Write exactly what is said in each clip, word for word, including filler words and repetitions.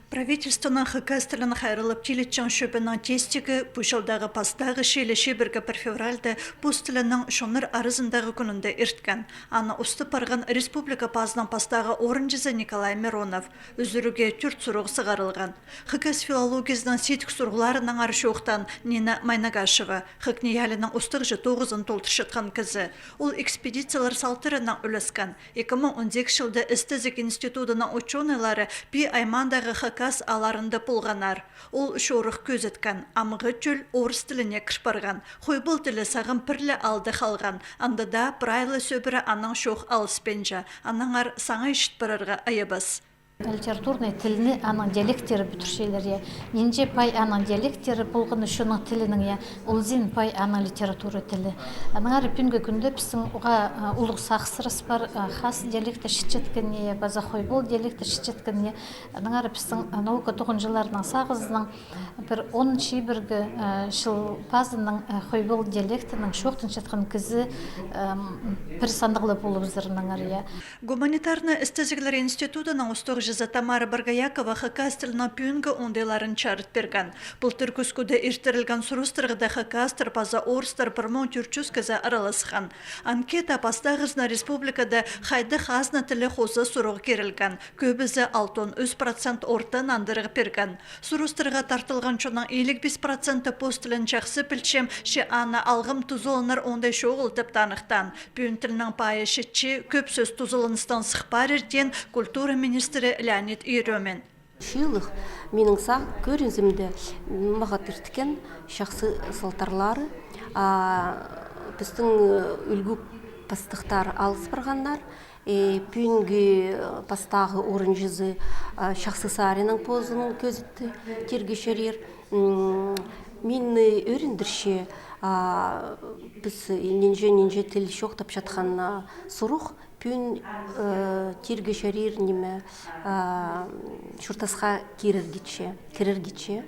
Правительствоның хакас тілін хайраллап тилетчең чӧбінің тестігі пу чылдағы пастағы чилі чибіргі пір февральда пос тілінің чоннар аразындағы кӱнінде ирткен. Аны устап парған республика пазының пастағы орынҷызы Николай Миронов. Ӱзӱрге тӧрт сурығ сығарылған. Хакас филологиязының сидік сурығларынаңар чоохтаан Нина Майнагашева, ХакНИИЯЛИ-нің устағҷы тоғызын толдырчатхан кізі. Ол экспедициялар салтарынаң ӱлескен. Ікі муң он сигізінҷі чылда Істезіг институдының учёныйлары Пии аймаандағы хакас аалларында полғаннар. Ол чорых кӧзіткен, амғы тӧл орыс тіліне кір парған, хойбал тілі сағам пір ле аалда халған, анда даа прай ла сӧбіре анаң чоох алыспинча, аннаңар саңай чіт парарға айабас. Литературный тілні аның диалекттері пӱдірчелер, я. Нинҷе пай аның диалекттері полған чонның тілінең, я. Ол ізен пай аның литература тілі. Аннаңар пӱӱнгі кӱнде пістің уғаа, а, улуғ сағыстарыбыс пар, а, хас диалекті чітчеткеніне, я, паза хойбал диалекті чітчеткеніне. Аннаңар пістің, а, наука тоғынҷыларының сағызынаң пір он чибіргі, а, чыл пазынаң, а, хойбал диалектінең чоохтанчатхан кізі, ам, пір сандағ ла полыбызар аннаңар, я. Гуманитарнай істезіглер институдының устағҷызы Тамара Боргоякова хакас тілінің пӱӱнгі оңдайларын чарыт пирген. Пылтыр кӱскӱде иртірілген сурастырығда хакастар паза орыстар пір муң тӧрт чӱс кізі араласхан. Анкета пастағызына республикада хайдағ хазна тілі хоза сурығ кирілген. Кӧбізі алтон ӱс процент орта нандырығ пирген. Сурастырығға тартылған чонның илиг пис проценті пос тілін чахсы пілчем, че аны алғым тузаланар оңдай чоғыл тіп таныхтаан. Пӱӱн тілнің пайы чітче, кӧп сӧс тузаланыстаң сых парир, теен культура министрі Леонид Ерёмин. Чыылығ, минің сағ кӧрінзімде, мағат ирткен чахсы салтарлары, а, пістің, э, ӱлгӱ пастыхтар алыс парғаннар, э, пӱӱнгі, э, пастағы орынҷызы, а, чахсы саринаң позын кӧзітті, тирге чарир. М, мині ӧріндірче, а, піс нинҷе-нинҷе тіл чоохтапчатхан, а, сурығ пӱӱн, э, тирге чарир ниме, а, чуртасха кирерге чи, кирерге чи.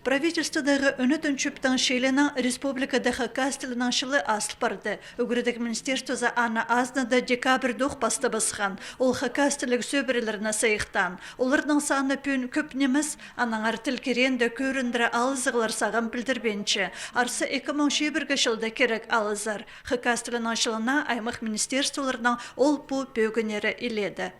Правительстводағы ӱнетін чӧптің чилінең республикада хакас тілінің чылы азыл парды. Ӱгредіг министерствозы аны азынада декабрьдох пастабысхан. Ол хакас тіліг сӧбірелерні сыйыхтаан. Оларның саны пӱӱн кӧп нимес, аннаңар тіл киреенде кӧріндіре алызығлар сағам пілдірбинче. Арса ікі муң чибіргі чылда кирек алызар. Хакас тілінің чылына аймах министерстволарның ол пу пӧгіннері илееде.